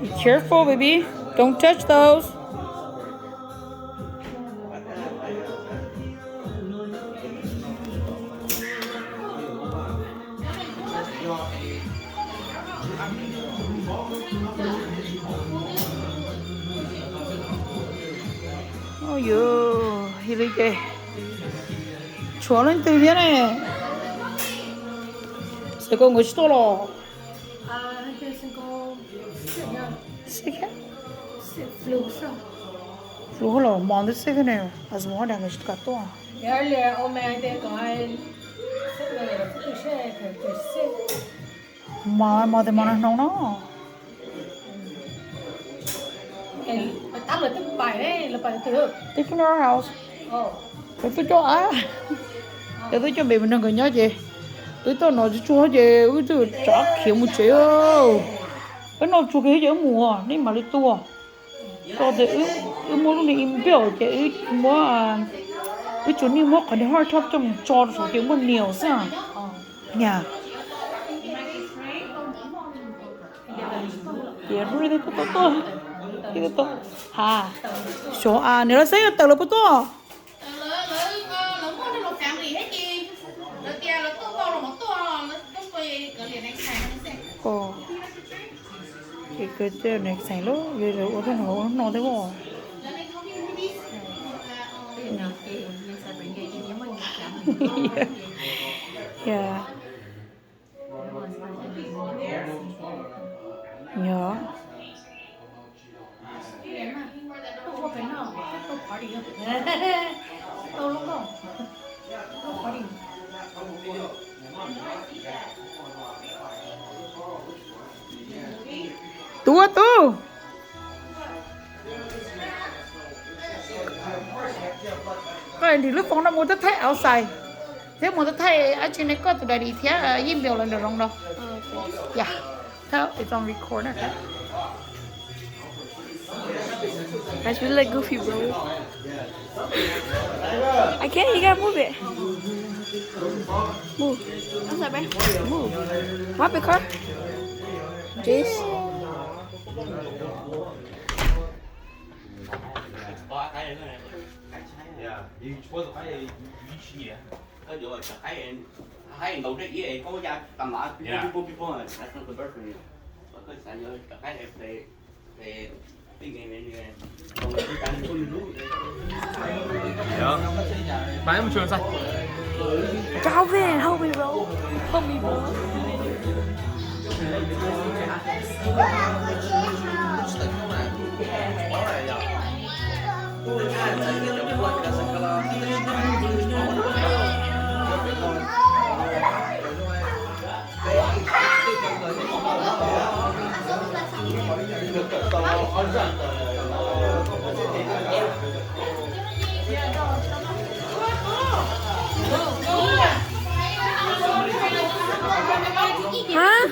Be careful, baby. Don't touch those. Yog li ces tshuav leej twg thiab ne? Xav koj nkawd tsis tuaj los? Flug los mos ntawd xwb ne, as mos dag nkawd tsis kam tuaj. Mos mos tes mos no hnoos no. Twb coj house, twb coj av, ces twb coj npe mus nrog nkawd nyob ces wb tuaj no tsis tsuag ces wb twb tsav khiav mus tsev. Wb noj tsuag kiag ces wb mus, nej mam li tuaj. Tau tias wb muab lub niag inbuilt ces wb muab, wb tsuas niaj muab qhov niag hard top coj mus tso rau saum ces muaj nias xwb. Nias. Ces lub niag tuaj tuaj tuaj, tuaj tuaj. Ha, xyov a, nws lawv xav yuav tawm lawv puas tuaj? Ces kawg tej next time lub, yog ua tuaj no ua no thiab os. Yog. Tub, tub. Koj nrhiav lub phone no mus thaij outside thiab mus thaij dab tsi ne, koj tus daddy thiab Yeej Npias lawv nram zoov no. Yeah. Tell it's on record na. That's really goofy, bro. I can't, you gotta move it. Move. What's up, man? Move. Mop your car. Jeez. Calvin, help me, bro. Help me, bro. Hah?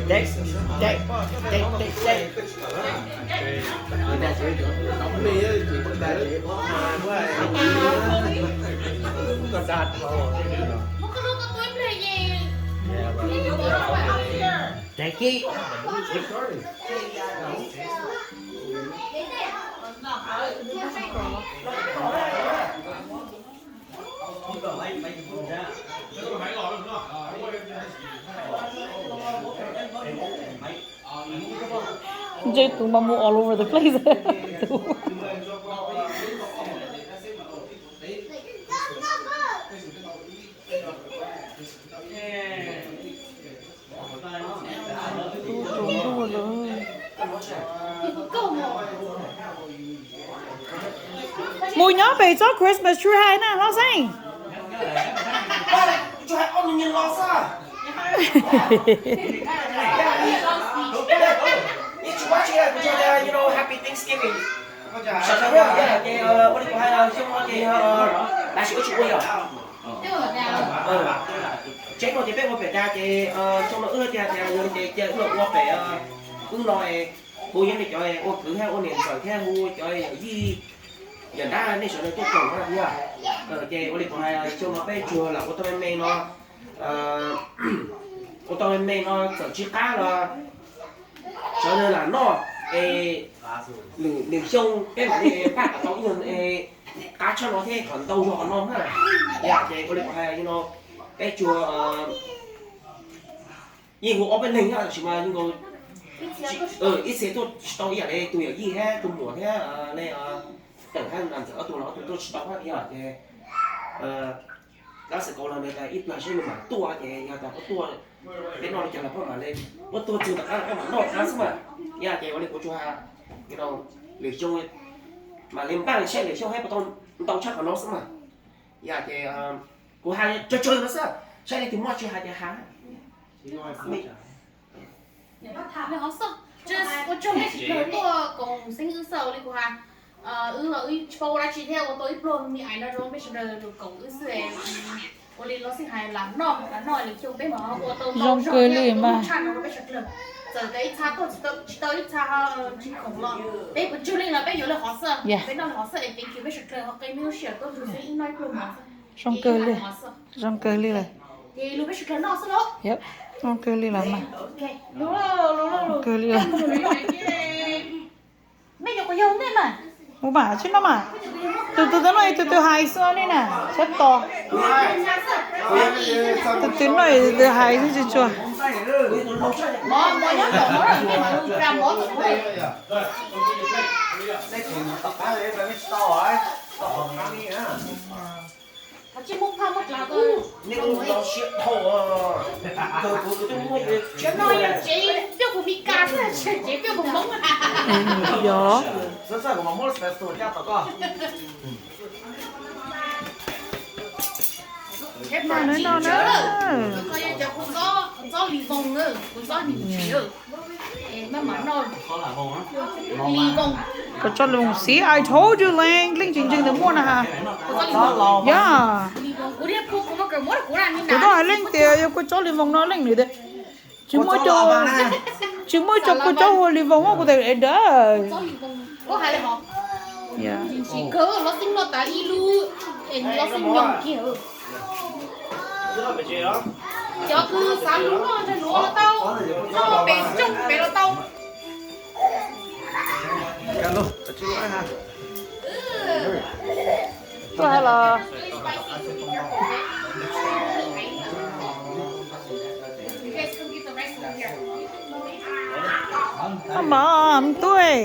Text, text, text, text, text. Take it. Ntshe tus mas mus all over the place. Tus Mus nyob pem tsob Christmas tree high na, los xeeb. Happy Thanksgiving. Sawv daws thiab ces ua li kuv hais, xyoo no ces yog lawv tsis ua, tsis ua yom. Tseeb no ces peb ua pem dav ces xyoo no wb tias tias yog li ces cia wb los ua pem wb no, hu yeej nej cov ua kwv thiab ua niam ntxawm thiab hu cov yawm yij yawm dab nej sawv daws tuaj koom thiab. Ces ua li kuv hais, xyoo no peb tsuas lam ua tau me me no, ua tau me me no txawm tsis qab los sawv daws lam noj es lwm xyoo peb mam li npaj kom tau ib nyuag qab tshaj no thiab kom ntau zog no na. Yog ces ua li kuv hais no, peb tsuas yeej hu ob peb leeg thiab tab sis mas yeej ib txhia tuaj tsis tau ib yam li tus yawm yij thiab tus muam thiab li Tawm thiab Nam Ntxawm ob tug los ob tug tuaj tsis tau thiab yog ces dab xeem kauv los nws tias ib plag seb nws mam tuaj ces yog tias puab tuaj peb noj li cas los puab mam li, puab tuaj txug tom qab los puab mam noj qab xwb mas. Yog ces ua li kuv tsuas lwm xyoo mam li npaj saib lwm xyoo thiab puas tau ntau tshaj qhov no xwb mas. Yog ces kuv hais tsawg tsawg no xwb, saib leej twg muaj tsis hais ces hais. Ua tsaug nej sawv daws tuaj koom xeeb wb xwb li kuv hais. Wb los wb tsis paub ua dab tsi thiab ua tau ib pluag me ais no rau peb sawv daws los koom wb xwb. Ua li los xij hais lam noj lam noj li xyoo peb mam ua tau zoo kawg li mas tshaj no rau peb sawv daws. Txawm tias ib txha tuaj tsis tau ib txha tsis khoom los peb puas tsawg leej los peb yuav li hov xwb, peb noj li hov xwb es thank you peb sawv daws ho qe me lub sij hawm tuaj nrog xeeb wb noj ib pluag mov xwb. Zoo kawg li, zoo kawg li lawm. Ces lug peb sawv daws noj xwb los. Yep, zoo kawg li lawm mas. Zoo kawg li lawm. Mej nyuam qhuav yog nej mas. Ua mas tsis noj mas. Tus tus twg noj tus twg hais xwb nej na, sab tos. Tus twg noj tus twg hais xwb tsis tshua. Yog. Kua tsob li voos, see, I told you, Leej, Leej tsis ntseeg tias muaj na ha. Yog. Kuv tuaj hais Leej tias yog kua tsob li voos no, Leej nws tias tsis muaj, tsis muaj cov kua tsob hu li voos, kuv tias dawb. Cov kws xav lug noj ntshe luag los tau, noj pem tsoog pem los tau. Tuaj hais los. Mom, tuaj.